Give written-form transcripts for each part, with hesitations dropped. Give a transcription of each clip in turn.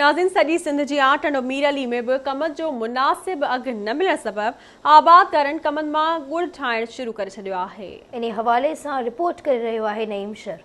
ناظرين سڄي سنڌ جيان ٽنڊو مير علي ۾ به ڪمند جو مناسب اگهه نه ملڻ سبب آبادگارن ڪمند مان ڳڙ ٺاهڻ شروع ڪري ڇڏيو آهي. انهي حوالي سان رپورٽ ڪري رهيو آهي نعيم شر.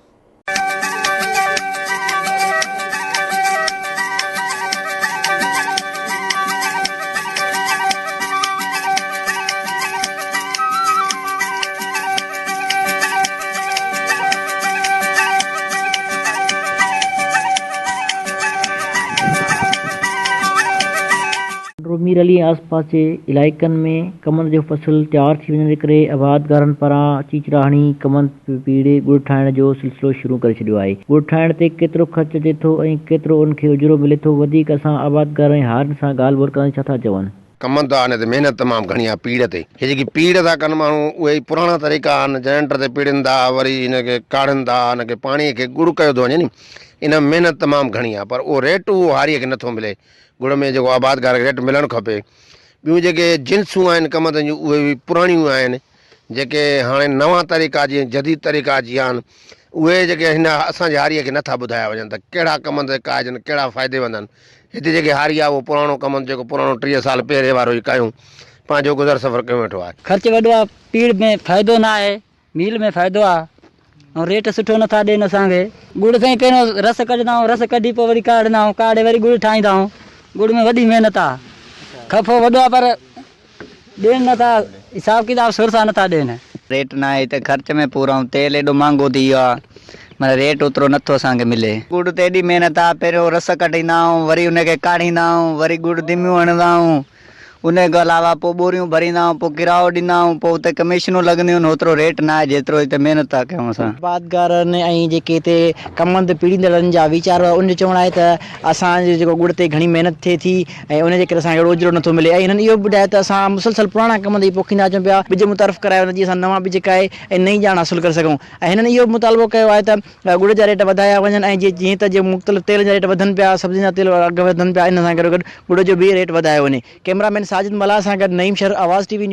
ٽنڊو مير علي ۽ آس پاس جي علائقن ۾ ڪمند جو فصل تيار ٿي وڃڻ جي ڪري آبادگارن پاران چيچڙا هڻي ڪمند پيڙي ڳڙ ٺاهڻ جو سلسلو شروع ڪري ڇڏيو آهي. ڳڙ ٺاهڻ تي ڪيترو خرچ اچي ٿو ۽ ڪيترو ان کي اجورو ملي ٿو وڌيڪ اسان آبادگارن ۽ هارين سان ڳالهه ٻولهه ڪنداسين ڇا ٿا چون. ڪمند آ ان تي محنت تمام گهڻي آ پيڙ تي هي جيڪي پيڙ ٿا ڪن ماڻهو اهي ئي پراڻا طريقا آهن جنريٽر تي پيڙين ٿا وري ان کي ڪاڙهن ٿا ان کي پاڻي کي ڳڙ ڪيو ٿو وڃي ني ان ۾ محنت تمام گهڻي آ پر اهو ريٽ اهو هاري کي نٿو ملي ڳڙ ۾ جيڪو آبادگار کي ريٽ ملڻ کپي. ٻيون جيڪي جنسون آهن ڪمندن جون اهي به پراڻيون آهن جيڪي هاڻي نوان طريقا جيئن جديد طريقا اچي ويا آهن اهي جيڪي هن اسان جي هاريء کي نٿا ٻڌايا وڃن ته ڪهڙا ڪمند ڪاهجن ڪهڙا فائديمند آهن. هتي جيڪي هاري آهي اهو پراڻو ڪمند جيڪو پراڻو 30 سال پهرين وارو ئي ڪاهيون پنهنجو گذر سفر ڪيون ويٺو آهي. خرچ وڏو آهي پيڙ ۾ فائدو نه آهي. ميل ۾ فائدو آ ۽ ريٽ سٺو نٿا ڏين اسان کي. ڳڙ سائين پهريون رس ڪڍندا آهيون رس ڪڍي پوء وري ڪاڙهندا آهيون ڪاڙهي وري ڳڙ ٺاهيندا آهيون ڳڙ ۾ وڏي محنت آ خفو وڏو آ پر ڏين نٿا حساب ڪتاب سر سان نٿا ڏين. ريٽ ناهي ته خرچ ۾ پورا آهيون تيل ايڏو مهانگو ٿي ويو آ معنيٰ ريٽ اوترو نٿو اسان کي ملي. ڳڙ تي ايڏي محنت آ پهريون رس ڪڍيندا آهيون وري ان کي ڪاڙهيندا آهيون وري ڳڙ دميون هڻندا آهيون ان کان علاوه پوء ٻوريون ڀريندا آهيون، پوء ڪرايو ڏيندا آهيون، پوء اتي ڪميشنون لڳنديون آهن، اوترو ريٽ ناهي جيترو هتي محنت ٿا ڪيون اسان. آبادگارن ۽ جيڪي هتي ڪمند پيڙيندڙن جا ويچار هئا ان جو چوڻ آهي ته اسان جو جيڪو ڳڙ تي گهڻي محنت ٿئي ٿي ۽ ان جي ڪري اسان کي اهڙو اجرو نٿو ملي ۽ هنن اهو به ٻڌايو ته اسان مسلسل پراڻا ڪمند ئي پوکيندا اچون پيا ٻج متعارف ڪرايو وڃي جيئن اسان نوان ٻج ڪاهي ۽ نئين ڄاڻ حاصل ڪري سگهون ۽ هنن اهو به مطالبو ڪيو آهي ته ڳڙ جا ريٽ وڌايا وڃن ۽ جيئن ته جيئن مختلف تيل جا ريٽ وڌن پيا سبزين جا تيل اگهه وڌن پيا ان سان گڏوگڏ ڳڙ جو به ريٽ وڌايو وڃي ڪئميرا مين ساجد ملاح سان گڏ نعيم شر آواز ٽي وي نيوز.